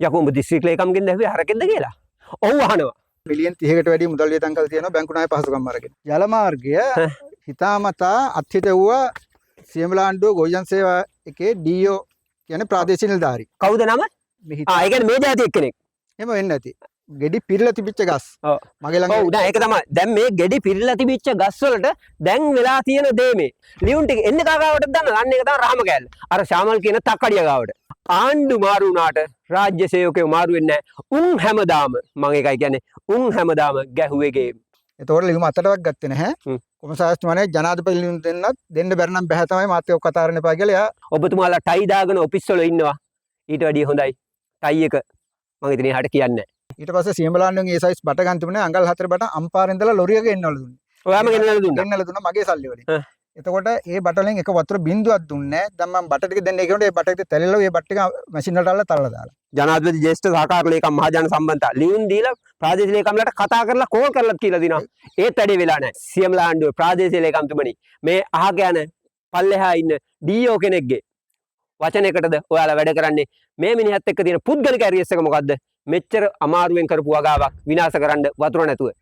යකෝ උඹ දිස්ත්‍රික් ලේකම්ගෙන් ඇහුවේ හරකෙක්ද කියලා. ඔව් අහනවා. මිලියන් 30කට වැඩි මුදල් වියදම් කරලා තියෙනවා බැංකු ණය පහසුකම් අරගෙන. ජල මාර්ගය හිතාමතා අත්හිටවුවා සියඹලා ආණ්ඩුව ගොවිජන සේවා එකේ DO කියන්නේ ප්‍රාදේශීය නිලධාරී. කවුද නම? මේ ආ, ඒ කියන්නේ මේ ජාති එක්කෙනෙක්. එහෙම වෙන්නේ නැති. ගෙඩි පිරලා තිබිච්ච ගස්. ඔව්. මගේ ළඟ ඔව්, දැන් ඒක තමයි. දැන් මේ ගෙඩි පිරලා තිබිච්ච ගස් වලට දැන් වෙලා තියෙන දේ මේ. ලියුම් ටික එන්නේ කාගාවටද දන්නවද? අන්න ඒක තමයි රහම කෑල්ල. අර ශාමල් කියන තක්කඩිය ගාවට. ආණ්ඩු මාරු වුණාට රාජ්‍ය සේවකයෝ මාරු වෙන්නේ නැහැ. උන් හැමදාම මම ඒකයි කියන්නේ, උන් හැමදාම ගැහුවේ ගේම්. එතකොට ලියුම අතටවත් ගත්තේ නැහැ. කොමසාරිස්තුමානේ ජනාධිපති ලියුම් දෙන්නත් දෙන්න බැරි නම් බැහැ තමයි මාත් එක්ක කතා කරන්න එපා කියලා එයා ඔබතුමාලා ටයි දාගෙන ඔෆිස් වල ඉන්නවා. ඊට වැඩිය හොඳයි ටයි එක මං ඉතින් එහාට කියන්නේ නැහැ. ඊට පස්සේ සියඹලා ආණ්ඩුවෙන් ඒ සයිස් බට ගන්න තිබුණේ අඟල් 4 බට අම්පාරේ ඉඳලා ලොරියක ගෙන්නවල දුන්නේ. ඔයාම ගෙනල්ලා දුන්නා. ගෙන්නලා දුන්නා මගේ සල්ලි වලින්. එතකොට ඒ බට වලින් එක වතුර බින්දුවක් දුන්නේ නැහැ. දැන් මම බට ටික දෙන්න ඒ කියනකොට ඒ බට ටික තැලිලා ඒ බට ටික මැෂින් වලට අල්ලලා තල්ලා දාලා. ජනාධිපති ජ්‍යෙෂ්ඨ සහකාර ලේකම් මහජන සම්බන්ධතා ලියුම් දීලා ප්‍රාදේශීය ලේකම්ලාට කතා කරලා කෝල් කරලත් කියලා දිනවා. ඒත් වැඩේ වෙලා නැහැ. සියම්ලා ආණ්ඩුවේ ප්‍රාදේශීය ලේකම්තුමනි, මේ අහක යන පල්ලෙහා ඉන්න DO කෙනෙක්ගේ වචනයකටද ඔයාලා වැඩ කරන්නේ? මේ මිනිහත් එක්ක තියෙන පුද්ගලික ඇරියස් එක මොකද්ද? මෙච්චර අමාරුවෙන් කරපු වගාවක් විනාශ කරන්න වතුර නැතුව.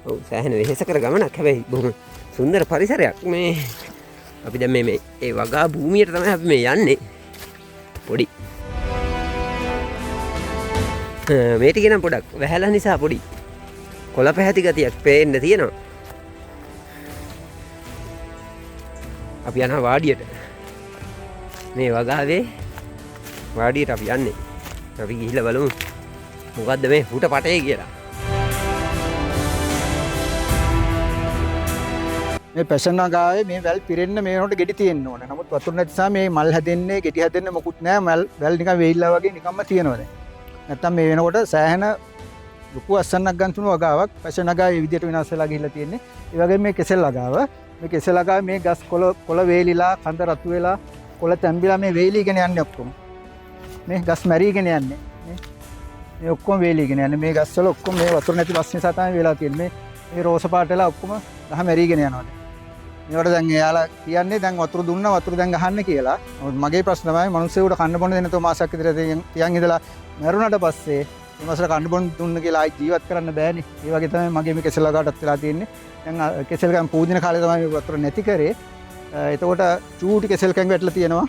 ඔව්, සෑහෙන වෙහෙසකර ගමනක්. හැබැයි බොහොම සුන්දර පරිසරයක්. මේ අපි දැන් මේ ඒ වගා භූමියට තමයි අපි මේ යන්නේ. පොඩි මේ ටික නම් පොඩක් වැහැලා නිසා පොඩි කොළ පැහැති ගතියක් පේන්න තියෙනවා. අපි යනවා වාඩියට. මේ වගාවේ වාඩියට අපි යන්නේ. අපි ගිහිල්ලා බලමු මොකද්ද මේ හුට පටේ කියලා. මේ පැෂන් වගාවේ මේ වැල් පිරෙන්න මේ වෙනකොට ගෙඩි තියෙන්න ඕන. නමුත් වතුර නැති නිසා මේ මල් හැදෙන්නේ, ගෙඩි හැදෙන්නේ මොකුත් නෑ. මල් වැල් නිකන් වෙයිලා වගේ නිකම්ම තියෙනවා දැන්. නැත්තම් මේ වෙනකොට සෑහෙන ලොකු අස්සන්නක් ගන්න තුන වගාවක් පැෂන් වගාවේ මේ විදියට විනාශ වෙලා ගිහිල්ලා තියෙන්නේ. ඒ වගේම මේ කෙසෙල් වගාව, මේ කෙසෙල් වගාවේ මේ ගස් කොළ වේලිලා, කඳ රතු වෙලා, කොළ තැම්බිලා මේ වේලීගෙන යන්නේ ඔක්කොම. මේ ගස් මැරීගෙන යන්නේ. මේ ඔක්කොම වේලීගෙන යන්නේ. මේ ගස් වල ඔක්කොම මේ වතුර නැති වස් නිසා තමයි වෙලා තියෙන්නේ. මේ රෝස පාට වෙලා ඔක්කොම ගහ මැරීගෙන යනවා. මේවට දැන් එයාලා කියන්නේ දැන් වතුර දුන්නා, වතුර දැන් ගහන්න කියලා. නමුත් මගේ ප්‍රශ්න තමයි මිනිස්සුන්ට කන්න බොන්න දෙන්න නැතුව මාසයක් විතර තියන් ඉඳලා මැරුණාට පස්සේ මේ මාසෙට කන්න බොන්න දුන්න කියලා ආයි ජීවත් කරන්න බෑනේ. ඒ වගේ තමයි මගේ මේ කෙසෙල් වගාවටත් වෙලා තියෙන්නේ. දැන් කෙසෙල් ගම් පූජන කාලේ තමයි මේ වතුර නැති කරේ. එතකොට චූටි කෙසෙල් කැං වැටලා තියෙනවා.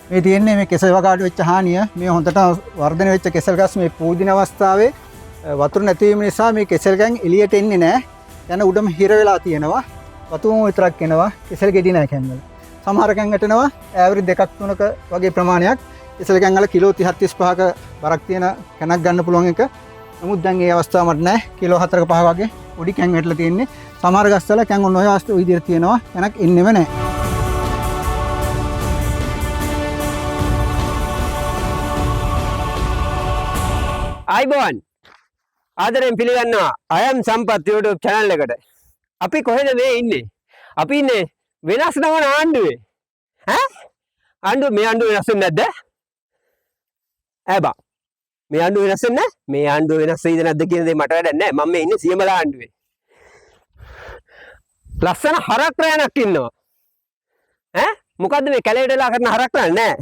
මේ තියෙන්නේ මේ කෙසෙල් වගාවට වෙච්ච හානිය. මේ හොඳට වර්ධනය වෙච්ච කෙසෙල් ගස් මේ පූජන අවස්ථාවේ වතුර නැතිවීම නිසා මේ කෙසෙල් කැං එළියට එන්නේ නෑ. යන උඩම හිර වෙලා තියෙනවා. වතුම විතරක් එනවා, කෙසෙල් ගෙඩි නෑ කැන් වල. සමහර කැන් වැටෙනවා ඇවරි දෙකක් තුනක වගේ ප්‍රමාණයක්. කෙසෙල් කැන් වල කිලෝ 30 35ක බරක් තියෙන කැනක් ගන්න පුළුවන් එක. නමුත් දැන් ඒ අවස්ථාව මට නෑ. කිලෝ 4ක 5 වගේ පොඩි කැන් වැටලා තියෙන්නේ. සමහර ගස්වල කැන් ඔන්න ඔය අවස්ථාව ඔය විදිහට තියෙනවා. කැනක් එන්නෙම නෑ. ආයිබෝවන්, ආදරෙන් පිළිගන්නවා අයම් සම්පත් YouTube channel එකට. අපි කොහෙද මේ ඉන්නේ? අපි ඉන්නේ වෙනස් නොවන ආණ්ඩුවේ. ඈ? ආණ්ඩුව මේ ආණ්ඩුව වෙනස් වෙන්නේ නැද්ද? ඈ බා. මේ ආණ්ඩුව වෙනස් වෙන්නේ නැහැ? මේ ආණ්ඩුව වෙනස් වෙයිද නැද්ද කියන දේ මට වැඩක් නැහැ. මම මේ ඉන්නේ සියමලා ආණ්ඩුවේ. ලස්සන හරක් රෑනක් ඉන්නවා. ඈ? මොකද්ද මේ කැලේට වෙලා කරන හරක් රෑන නෑ.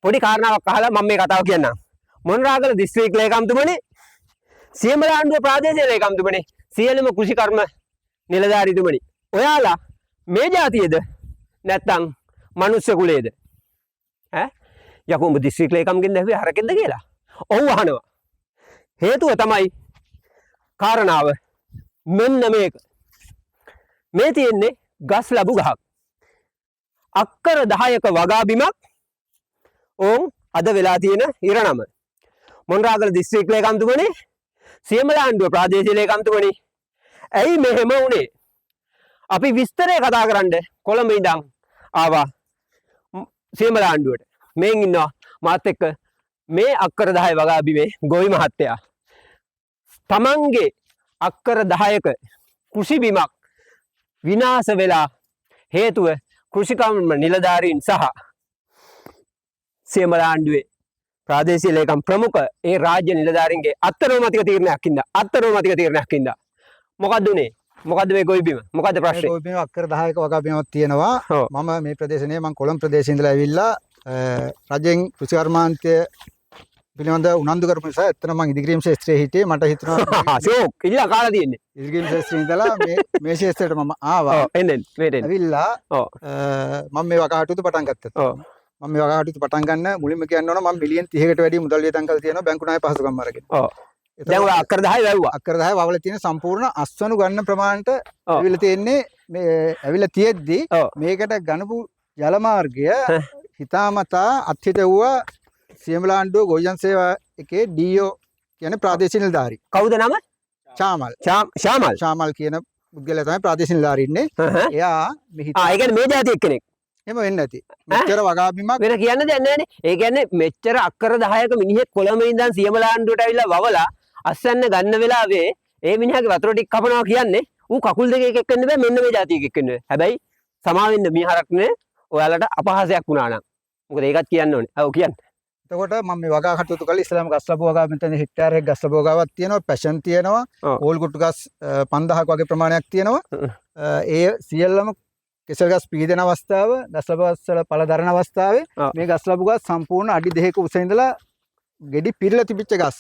පොඩි කාරණාවක් අහලා මම මේ කතාව කියන්නම්. මොනරාගල දිස්ත්‍රික් ලේකම්තුමනි, සියමලා ආණ්ඩුව ප්‍රාදේශීය ලේකම්තුමනි, සියලුම කෘෂිකර්ම නිලධාරීතුමනි, ඔයාලා මේ ජාතියේද නැත්නම් මනුස්ස කුලයේද? ඈ? යකෝ උඹ දිස්ත්‍රික් ලේකම්ගෙන් ඇහුවේ හරකෙක්ද කියලා? ඔව් අහනවා. හේතුව තමයි කාරණාව මෙන්න මේක. මේ තියෙන්නේ ගස් ලැබු ගහක්. අක්කර 10ක වගා බිමක් ඕන් අද වෙලා තියෙන ඉරණම. මොනරාගල දිස්ත්‍රික් ලේකම්තුමනි, සියමලා ආණ්ඩුව ප්‍රාදේශීය ලේකම්තුමනි, ඇයි මෙහෙම වුනේ? අපි විස්තරය කතා කරන්න කොළඹ ඉඳන් ආවා සියඹලා ආණ්ඩුවට. මේන් ඉන්නවා මාත් එක්ක මේ අක්කර 10 වගා බිමේ ගොවි මහත්තයා. තමන්ගේ අක්කර 10ක කෘෂි බිමක් විනාශ වෙලා හේතුව කෘෂිකර්ම නිලධාරීන් සහ සියඹලා ආණ්ඩුවේ ප්‍රාදේශීය ලේකම් ප්‍රමුඛ ඒ රාජ්‍ය නිලධාරීන්ගේ අත්අඩංගුවක තීරණයක් හින්දා, අත්අඩංගුවක තීරණයක් හින්දා. මොකද්ද උනේ? මොකද්ද මේ ගොවි බිම? මොකද්ද ප්‍රශ්නේ? ගොවි බිම අක්කර 10ක වගා බිමක් තියෙනවා. මම මේ ප්‍රදේශයේ මම කොළඹ ප්‍රදේශයේ ඉඳලා ඇවිල්ලා රජෙන් කෘෂි කර්මාන්තය පිළිබඳ උනන්දු කරපු නිසා ඇත්තටම මං ඉදිකිරීම ක්ෂේත්‍රයේ හිටියේ. මට හිතුණා ෂෝක් ඉල්ල කාලා තියෙන්නේ. ඉදිකිරීම ක්ෂේත්‍රයේ ඉඳලා මේ ක්ෂේත්‍රයට මම ආවා. ඔව්, එන්න එන්න මේට එන්න. ඇවිල්ලා මම මේ වගා කටයුතු පටන් ගත්තා. මම මේ වගා කටයුතු පටන් ගන්න මුලින්ම කියන්න ඕන මම මිලියන් 30කට වැඩි මුදල් වියදම් කරලා තියෙනවා බැංකු ණය පහසුකම් අරගෙන. දැන් ඔය අක්කර 10 වැව්වා. අක්කර 10 වවල තියෙන සම්පූර්ණ අස්වනු ගන්න ප්‍රමාණයට ඇවිල්ලා තියෙන්නේ. මේ ඇවිල්ලා තියෙද්දි මේකට ගණපු ජල මාර්ගය හිතාමතා අත්හිටවුවා සියඹලා ආණ්ඩුව ගොවිජන සේවා එකේ DO කියන්නේ ප්‍රාදේශීය නිලධාරී. කවුද නම? චාමල්. ශාමල්. ශාමල් කියන පුද්ගලයා තමයි ප්‍රාදේශීය නිලධාරී ඉන්නේ. එයා මේ හිතා ඒ කියන්නේ මේ ජාතිය එක්කෙනෙක්. එහෙම වෙන්නේ නැති. මෙච්චර වගා බිමක් වෙන කියන්න දෙයක් නැහැනේ. ඒ කියන්නේ මෙච්චර අක්කර 10ක මිනිහෙක් කොළඹ ඉඳන් සියඹලා ආණ්ඩුවට ඇවිල්ලා වවලා අස්වැන්න ගන්න වෙලාවේ ඒ මිනිහාගේ වතුර ටික කපනවා කියන්නේ ඌ කකුල් දෙක එකෙක් වෙන්න බෑ, මෙන්න මේ ජාතිය එකෙක් වෙන්න බෑ. හැබැයි සමා වෙන්න මේ හරක් නේ ඔයාලට අපහාසයක් වුණා නම්. මොකද ඒකත් කියන්න ඕනේ. ඔව් කියන්න. එතකොට මම මේ වගා කටයුතු කළා. ඉස්සෙල්ලාම ගස් ලැබුව වගා මෙතන හෙක්ටයාර් එකක් ගස් ලැබුව වගාවක් තියෙනවා, පැෂන් තියෙනවා, කෝල් කුට්ටු ගස් 5000ක් වගේ ප්‍රමාණයක් තියෙනවා. ඒ සියල්ලම කෙසල් ගස් පීදෙන අවස්ථාව, ගස් ලැබුව ගස් වල පළ දරන අවස්ථාවේ මේ ගස් ලැබුව ගස් සම්පූර්ණ අඩි 2ක උස ඉඳලා ගෙඩි පිරලා තිබිච්ච ගස්.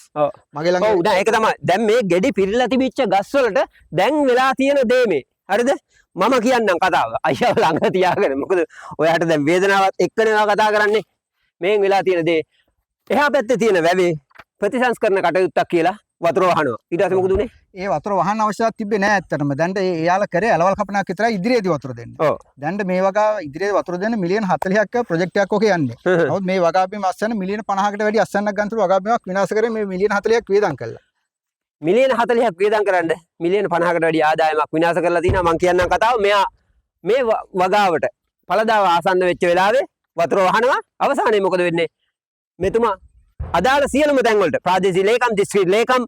මගේ ළඟ ඔව්, දැන් ඒක තමයි. දැන් මේ ගෙඩි පිරලා තිබිච්ච ගස් වලට දැන් වෙලා තියෙන දේ මේ. හරිද? මම කියන්නම් කතාව. අයියාව ළඟ තියාගෙන. මොකද ඔයාට දැන් වේදනාවත් එක්කනේ ඔයා කතා කරන්නේ. මේන් වෙලා තියෙන දේ එහා පැත්තේ තියෙන වැවේ ප්‍රතිසංස්කරණ කටයුත්තක් කියලා වතුර වහනවා. ඊට පස්සේ මොකද උනේ? ඒ වතුර වහන්න අවශ්‍යතාවක් තිබ්බේ නෑ ඇත්තටම. දැන්ට එයාලා කරේ ඇලවල් කපනක් විතරයි ඉදිරියේදී වතුර දෙන්න. දැන්ට මේ වගා ඉදිරියේ වතුර දෙන්න මිලියන 40ක් ප්‍රොජෙක්ට් එකක් ඔක යන්නේ. නමුත් මේ වගා බිම අස්වැන්න මිලියන 50කට වැඩි අස්වැන්නක් ගන්නතුරු වගා බිමක් විනාශ කරේ මේ මිලියන 40ක් වියදම් කළා. මිලියන 40ක් වියදම් කරන්න මිලියන 50කට වැඩි ආදායමක් විනාශ කරලා තිනවා. මං කියන්නම් කතාව. මෙයා මේ වගාවට පළදාව ආසන්න වෙච්ච වෙලාවේ වතුර වහනවා. අවසානයේ මොකද වෙන්නේ? මෙතුමා අදාළ සියලුම තැන්වලට ප්‍රාදේශීය ලේකම්, දිස්ත්‍රික් ලේකම්,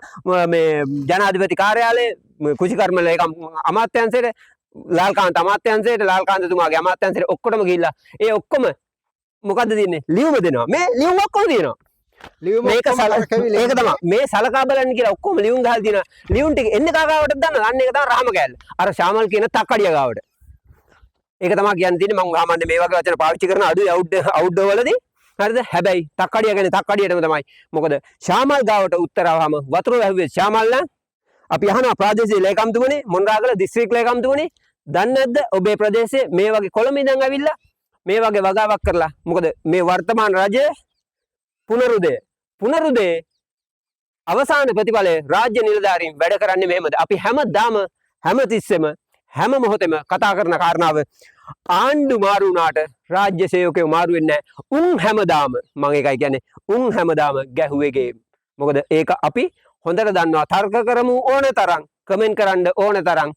මේ ජනාධිපති කාර්යාලය, කෘෂිකර්ම ලේකම් අමාත්‍යාංශයට, ලාල්කාන්ත අමාත්‍යාංශයට, ලාල්කාන්තතුමාගේ අමාත්‍යාංශයට ඔක්කොටම ගිහිල්ලා ඒ ඔක්කොම මොකද්ද තියෙන්නේ? ලියුම දෙනවා. මේ ලියුම් ඔක්කොම තියෙනවා. ලියුම මේක ඒක තමයි. මේ සලකා බලන්න කියලා ඔක්කොම ලියුම් ගහලා තියෙනවා. ලියුම් ටික එන්නේ කාගාවටද දන්නවද? අන්න ඒක තමයි රහම කෑල්ල. අර ශාමල් කියන තක්කඩිය ගාවට. ඒක තමයි කියන්න තියෙන්නේ. මං සාමාන්‍යයෙන් මේ වගේ වචන පාවිච්චි කරන අඩුයි අවුට්ඩෝර් වලදී. හරිද? හැබැයි තක්කඩිය කියන්නේ තක්කඩියටම තමයි. මොකද ශාමල් ගාවට උත්තර ආවම වතුර වැහුවේ ශාමල් නම් අපි අහනවා ප්‍රාදේශීය ලේකම්තුමනි, මොනරාගල දිස්ත්‍රික් ලේකම්තුමනි, දන්නේ නැද්ද ඔබේ ප්‍රදේශයේ මේ වගේ කොළඹ ඉඳන් ඇවිල්ලා මේ වගේ වගාවක් කරලා? මොකද මේ වර්තමාන රජය පුනරුදය අවසාන ප්‍රතිඵලය රාජ්‍ය නිලධාරීන් වැඩ කරන්නේ මෙහෙමද? අපි හැමදාම හැමතිස්සෙම හැම මොහොතෙම කතා කරන කාරණාව ආණ්ඩු මාරු වුණාට රාජ්‍ය සේවකයෝ මාරු වෙන්නේ නැහැ. උන් හැමදාම මම ඒකයි කියන්නේ, උන් හැමදාම ගැහුවේ ගේම්. මොකද ඒක අපි හොඳට දන්නවා. තර්ක කරමු ඕන තරම්, කමෙන්ට් කරන්න ඕන තරම්.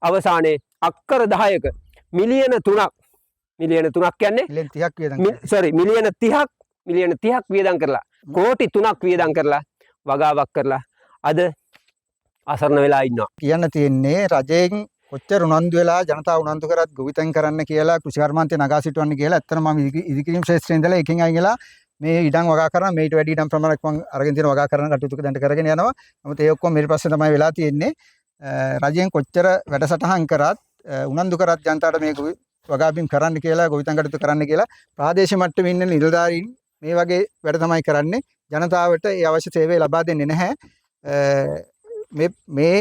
අවසානයේ අක්කර 10ක මිලියන 3ක්, මිලියන 3ක් කියන්නේ මිලියන 30ක් වියදම් කරලා. සෝරි, මිලියන 30ක්, මිලියන 30ක් වියදම් කරලා, කෝටි 3ක් වියදම් කරලා වගාවක් කරලා අද අසරණ වෙලා ඉන්නවා. කියන්න තියෙන්නේ රජයෙන් කොච්චර උනන්දු වෙලා ජනතාව උනන්දු කරත් ගොවිතැන් කරන්න කියලා, කෘෂිකර්මාන්තය නගා සිටවන්න කියලා ඇත්තටම මම ඉදිකිරීම ක්ෂේත්‍රයේ ඉඳලා එකෙන් අයින් වෙලා මේ ඉඩම් වගා කරන, මේට වැඩි ඉඩම් ප්‍රමාණයක් මං අරගෙන තියෙන වගා කරන කටයුතු දැනට කරගෙන යනවා. නමුත් ඒ ඔක්කොම ඊට පස්සේ තමයි වෙලා තියෙන්නේ. රජයෙන් කොච්චර වැඩසටහන් කරත්, උනන්දු කරත් ජනතාවට මේ වගාබිම් කරන්න කියලා, ගොවිතැන් කටයුතු කරන්න කියලා ප්‍රාදේශීය මට්ටමේ ඉන්න නිලධාරීන් මේ වගේ වැඩ තමයි කරන්නේ. ජනතාවට ඒ අවශ්‍ය සේවය ලබා දෙන්නේ නැහැ. මේ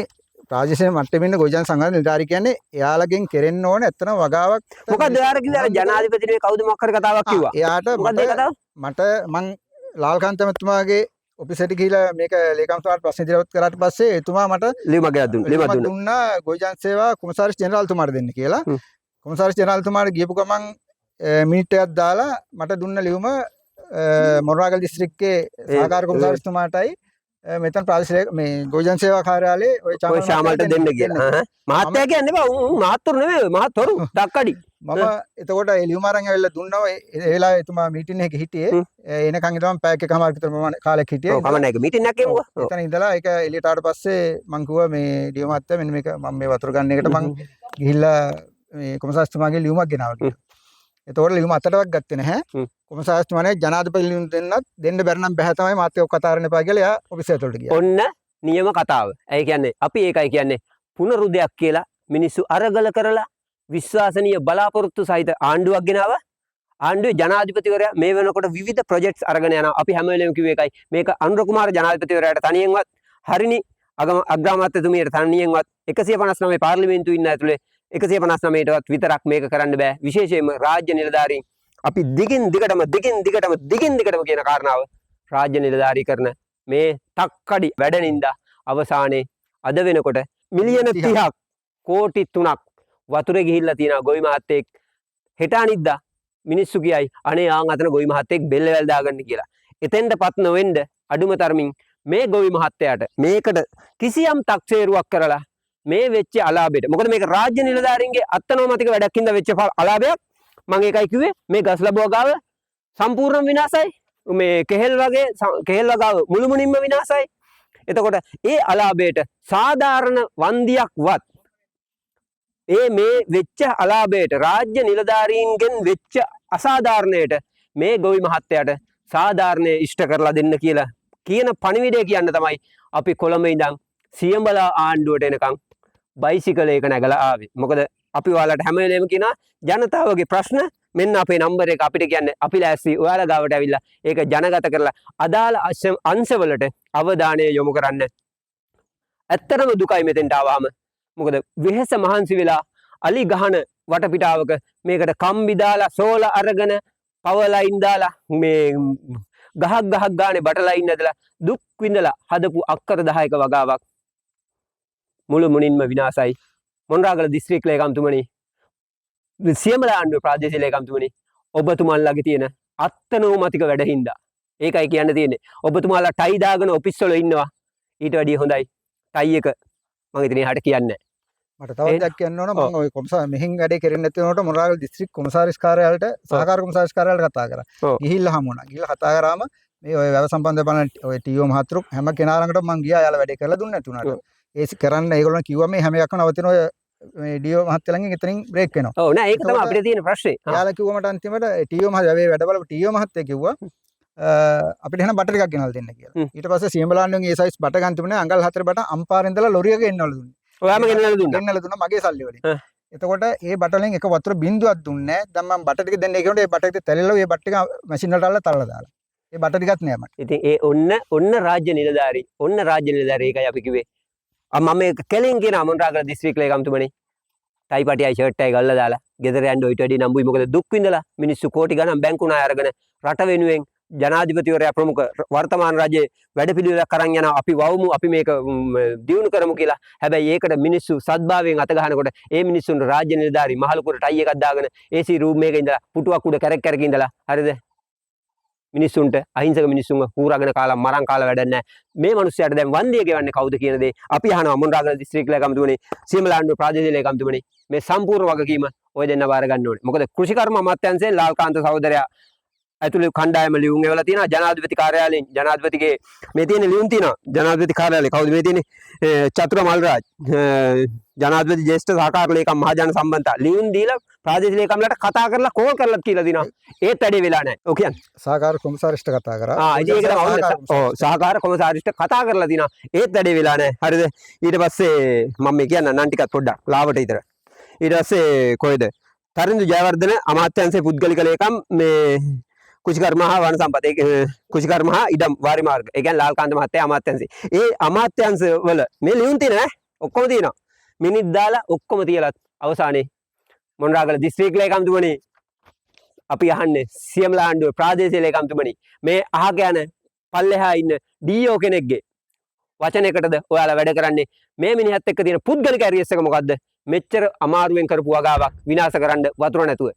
ප්‍රාදේශීය මට්ටමේ ඉන්න ගොවිජන සංඝ නිලධාරී කියන්නේ එයාලගෙන් කෙරෙන්න ඕන ඇත්තටම වගාවක්. මොකද්ද ඔයාලා කිව්වේ? අර ජනාධිපති නෙවෙයි කවුද මොකක් හරි කතාවක් කිව්වා. එයාට මොකද්ද ඒ කතාව? මං ලාල්කාන්ත මැතිතුමාගේ ඔෆිස් එකට ගිහිලා මේක ලේකම්තුමාට ප්‍රශ්න ඉදිරිපත් කරාට පස්සේ එතුමා මට ලියුමක් ගෙනත් දුන්නා. ලියුමක් ලියුමක් දුන්නා. දුන්නා ගොවිජන සේවා කොමසාරිස් ජෙනරාල්තුමාට දෙන්න කියලා. කොමසාරිස් ජෙනරාල්තුමාට ගියපු ගමන් මිනිත් එකක් දාලා මට දුන්න ලියුම මොනරාගල දිස්ත්‍රික්කයේ සහකාර කොමසාරිස්තුමාටයි මෙතන ප්‍රාදේශීය මේ ගොවිජන සේවා කාර්යාලයේ ඔය ඔය ශාමල්ට දෙන්න කියලා. මහත්තයා කියන්නේ බා උන් මහත්තුරු නෙමෙයි මහත්වරු දක්කඩි. මම එතකොට ඒ ලියුම අරන් ඇවිල්ලා දුන්නා. ඒ වෙලාවේ එතුමා මීටින් එකේ හිටියේ. එනකන් ඉඳන් පැයක් එකමාරක් විතර මම කාලයක් හිටියේ. ඔව් කමක් නැහැ, ඒක මීටින් එකක් එමුකෝ. එතන ඉඳලා ඒක එළියට ආවට පස්සේ මං කිව්වා මේ ඩියෝ මහත්තයා මෙන්න මේක මම මේ වතුර ගන්න එකට මං ගිහිල්ලා මේ කොමසාරිස්තුමාගේ ලියුමක් ගෙනාවා කියලා. එතකොට ලියුම අතටවත් ගත්තේ නැහැ. කොමසාරිස්තුමානේ ජනාධිපති ලියුම් දෙන්නත් දෙන්න බැරි නම් බැහැ තමයි මාත් එක්ක කතා කරන්න එපා කියලා එයා ඔෆිස් ඇතුළට ගියා. ඔන්න නියම කතාව. ඒ කියන්නේ අපි ඒකයි කියන්නේ පුනරුදයක් කියලා මිනිස්සු අරගල කරලා විශ්වාසනීය බලාපොරොත්තු සහිත ආණ්ඩුවක් ගෙනාවා. ආණ්ඩුවේ ජනාධිපතිවරයා මේ වෙනකොට විවිධ ප්‍රොජෙක්ට්ස් අරගෙන යනවා. අපි හැම වෙලේම කිව්වේ ඒකයි. මේක අනුර කුමාර ජනාධිපතිවරයාට තනියෙන්වත්, හරිනි අග්‍රාමාත්‍යතුමියට තනියෙන්වත් 159 පාර්ලිමේන්තුවේ ඉන්න ඇතුලේ 159ටවත් විතරක් මේක කරන්න බෑ. විශේෂයෙන්ම රාජ්‍ය නිලධාරීන් අපි දිගින් දිගටම දිගින් දිගටම දිගින් දිගටම කියන කාරණාව රාජ්‍ය නිලධාරීකරණ මේ තක්කඩි වැඩ නින්දා අවසානයේ අද වෙනකොට මිලියන 30ක් කෝටි 3ක් වතුරේ ගිහිල්ලා තියෙනවා ගොවි මහත්තයෙක්. හෙට අනිද්දා මිනිස්සු කියයි අනේ ආන් අතන ගොවි මහත්තයෙක් බෙල්ල වැල් දාගන්න කියලා. එතෙන්ටපත් නොවෙන්න අඩුම තරමින් මේ ගොවි මහත්තයාට මේකට කිසියම් තක්සේරුවක් කරලා මේ වෙච්ච අලාභයට, මොකද මේක රාජ්‍ය නිලධාරීන්ගේ අත්නෝමතික වැඩක් හින්දා වෙච්ච අලාභයක්. මම ඒකයි කිව්වේ මේ ගස් ලැබුවා ගාව සම්පූර්ණ විනාශයි, මේ කෙහෙල් වගේ කෙහෙල් වගාව මුළුමනින්ම විනාශයි. එතකොට ඒ අලාභයට සාධාරණ වන්දියක්වත් ඒ මේ වෙච්ච අලාභයට රාජ්‍ය නිලධාරීන්ගෙන් වෙච්ච අසාධාරණයට මේ ගොවි මහත්තයාට සාධාරණය ඉෂ්ට කරලා දෙන්න කියලා කියන පණිවිඩය කියන්න තමයි අපි කොළඹ ඉඳන් සියඹලා ආණ්ඩුවට එනකන් බයිසිකලයක නැගලා ආවේ. මොකද අපි ඔයාලට හැම වෙලේම කියනවා ජනතාවගේ ප්‍රශ්න මෙන්න අපේ නම්බර් එක අපිට කියන්න, අපි ලෑස්ති ඔයාලා ගාවට ඇවිල්ලා ඒක ජනගත කරලා අදාළ අංශවලට අවධානය යොමු කරන්න. ඇත්තටම දුකයි මෙතෙන්ට ආවම. මොකද වෙහෙස මහන්සි වෙලා අලි ගහන වටපිටාවක මේකට කම්බි දාලා සෝල අරගෙන පවර් ලයින් දාලා මේ ගහක් ගහක් ගානේ බට ලයින් ඇදලා දුක් විඳලා හදපු අක්කර 10ක වගාවක් මුළු මුනින්ම විනාශයි. මොනරාගල දිස්ත්‍රික් ලේකම්තුමනි, සියඹලා ආණ්ඩුවේ ප්‍රාදේශීය ලේකම්තුමනි, ඔබතුමන්ලගේ තියෙන අත්නෝමතික වැඩ හින්දා ඒකයි කියන්න තියෙන්නේ. ඔබතුමාලා ටයි දාගෙන ඔෆිස් වල ඉන්නවා, ඊට වැඩිය හොඳයි ටයි එක මං ඉතින් එහාට කියන්නේ නැහැ. මට තවත් දෙයක් කියන්න ඕන. මම ඔය කොමසා මෙහෙන් වැඩේ කරන්නේ නැති වුණාට මොනරාගල දිස්ත්‍රික් කොමසාරිස් කාර්යාලයට සහකාර කොමසාරිස් කාර්යාලයට කතා කරා. ගිහිල්ලා හමු වුණා. ගිහිල්ලා කතා කරාම මේ ඔය වැව සම්බන්ධ බලන ඔය ටීఓ මහතුරු හැම කෙනා ළඟටම මං ගියා. එයාලා වැඩේ කරලා දුන්නේ නැති වුණාට. ඒ කරන්න ඒගොල්ලෝ කිව්වා මේ හැම එකක්ම නවතින ඔය මේ ඩීఓ මහත්තයා ළඟින් එතනින් බ්‍රේක් වෙනවා. ඔව් නෑ ඒක තමයි අපිට තියෙන ප්‍රශ්නේ. එයාලා කිව්වා මට අන්තිමට ටීఓ මහත්තයා වැවේ වැඩ බලපු ටීఓ මහත්තයා කිව්වා අපිට එහෙනම් බට ටිකක් ගෙනල්ලා දෙන්න කියලා. ඊට පස්සේ සියඹලාන්නුන් ඒ සයිස් බට ගන්න තිබුණේ අඟල් 4 බට අම්පාරෙන් ඉඳලා ලොරියක ගෙන්නවල දුන්නේ. ඔයාම ගෙනල්ලා දුන්නා? ගෙනල්ලා දුන්නා මගේ සල්ලි වලින්. එතකොට ඒ බට වලින් එක වතුර බින්දුවක් දුන්නේ නෑ. දැන් මම බට ටික දෙන්න ඒ කියනකොට ඒ බට ටික තැලිලා ඒ බට ටික මැෂින් වලට අල්ලලා තල්ලා දාලා. ඒ බට ටිකත් නෑ මට. ඉතින් ඒ ඔන්න රාජ්‍ය නිලධාරී, ඔන්න රාජ්‍ය නිලධාරී ඒකයි අපි කිව්වේ. මම මේ කෙලින් කියන මොනරාගල දිස්ත්‍රික් ලේකම්තුමනි ටයි පටියයි ෂර්ට් එකයි ගල්ලා දාලා ගෙදර යන්න ඔයිට වැඩි නම්බුයි. මොකද දුක් විඳලා මිනිස්සු කෝටි ගණන් බැංකු ණය අරගෙන රට වෙනුවෙන් ජනාධිපතිවරයා ප්‍රමුඛ වර්තමාන රජයේ වැඩපිළිවෙලක් අරන් යනවා. අපි වවමු, අපි මේක දියුණු කරමු කියලා. හැබැයි ඒකට මිනිස්සු සද්භාවයෙන් අත ගහනකොට ඒ මිනිස්සුන්ට රාජ්‍ය නිලධාරී මහලුකුර ටයි එකක් දාගෙන AC room එකක ඉඳලා පුටුවක් උඩ කැරක් කැරක ඉඳලා හරිද මිනිස්සුන්ට අහිංසක මිනිස්සුන්ව හූරාගෙන කාලා මරන් කාලා වැඩක් නැහැ. මේ මිනිස්සයාට දැන් වන්දිය ගෙවන්නේ කවුද කියන දේ අපි අහනවා මොනරාගල දිස්ත්‍රික් ලේකම්තුමනි, සියඹලා ආණ්ඩුව ප්‍රාදේශීය ලේකම්තුමනි, මේ සම්පූර්ණ වගකීම ඔය දෙන්න බාර ගන්න ඕනේ. මොකද කෘෂිකර්ම අමාත්‍යාංශයෙන් ලාල්කාන්ත සහෝදරයා ඇතුළු කණ්ඩායම ලියුම් එවලා තියෙනවා. ජනාධිපති කාර්යාලයෙන් ජනාධිපතිගේ මේ තියෙන ලියුම් තියෙනවා. ජනාධිපති කාර්යාලය කවුද මේ තියෙන්නේ? චතුර මල්රාජ්, ජනාධිපති ජ්‍යෙෂ්ඨ සහකාර ලේකම් මහජන සම්බන්ධතා ලියුම් දීලා ප්‍රාදේශීය ලේකම්ලාට කතා කරලා කෝල් කරලා කියලා දිනවා. ඒත් වැඩේ වෙලා නැහැ. ඔව් කියන්නේ. සහකාර කොමසාරිස්ට කතා කරා. ඉතින් ඒක තමයි ඔව් සහකාර කොමසාරිස්ට කතා කරලා දිනවා. ඒත් වැඩේ වෙලා නැහැ. හරිද? ඊට පස්සේ මම මේ කියන්න නම් ටිකක් පොඩ්ඩක් ලාවට විතර. ඊට පස්සේ කොහෙද? තරිඳු ජයවර්ධන අමාත්‍යාංශයේ පුද්ගලික ලේකම් මේ කුෂිකර්ම හා වන සම්පත. ඒ කුෂිකර්ම හා ඉඩම් වාරි මාර්ග. ඒ කියන්නේ ලාල්කාන්ත මහත්තයා අමාත්‍යාංශේ. ඒ අමාත්‍යාංශ වල මේ ලියුම් තියෙන ඈ ඔක්කොම තියෙනවා. මිනිත් දාලා ඔක්කොම තියලත් අවසානයේ මොනරාගල දිස්ත්‍රික් ලේකම්තුමනි අපි අහන්නේ සියම්ලා ආණ්ඩුවේ ප්‍රාදේශීය ලේකම්තුමනි මේ අහක යන පල්ලෙහා ඉන්න ඩීఓ කෙනෙක්ගේ වචනයකටද ඔයාලා වැඩ කරන්නේ? මේ මිනිහත් එක්ක තියෙන පුද්ගලික ඇරියස් එක මොකද්ද? මෙච්චර අමාරුවෙන් කරපු වගාවක් විනාශ කරන්න වතුර නැතුව.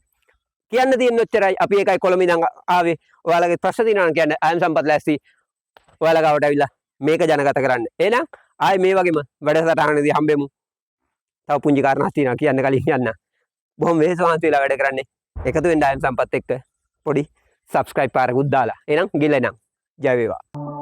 කියන්න තියෙන ඔච්චරයි. අපි ඒකයි කොළඹ ඉඳන් ආවේ. ඔයාලගේ ප්‍රශ්න තියෙනවා නම් කියන්න. අයම් සම්පත් ලෑස්ති ඔයාලා ගාවට ඇවිල්ලා මේක ජනගත කරන්න. එහෙනම් ආයේ මේ වගේම වැඩසටහනදී හම්බෙමු. තව පුංචි කාරණාවක් තියෙනවා කියන්න කලින් යන්න. බොහොම වෙහෙස මහන්සි වෙලා වැඩ කරන්නේ. එකතු වෙන්න ආයම් සම්පත් එක්ක පොඩි සබ්ස්ක්‍රයිබ් පාරකුත් දාලා. එහෙනම් ගිහලා එනම්. ජය වේවා.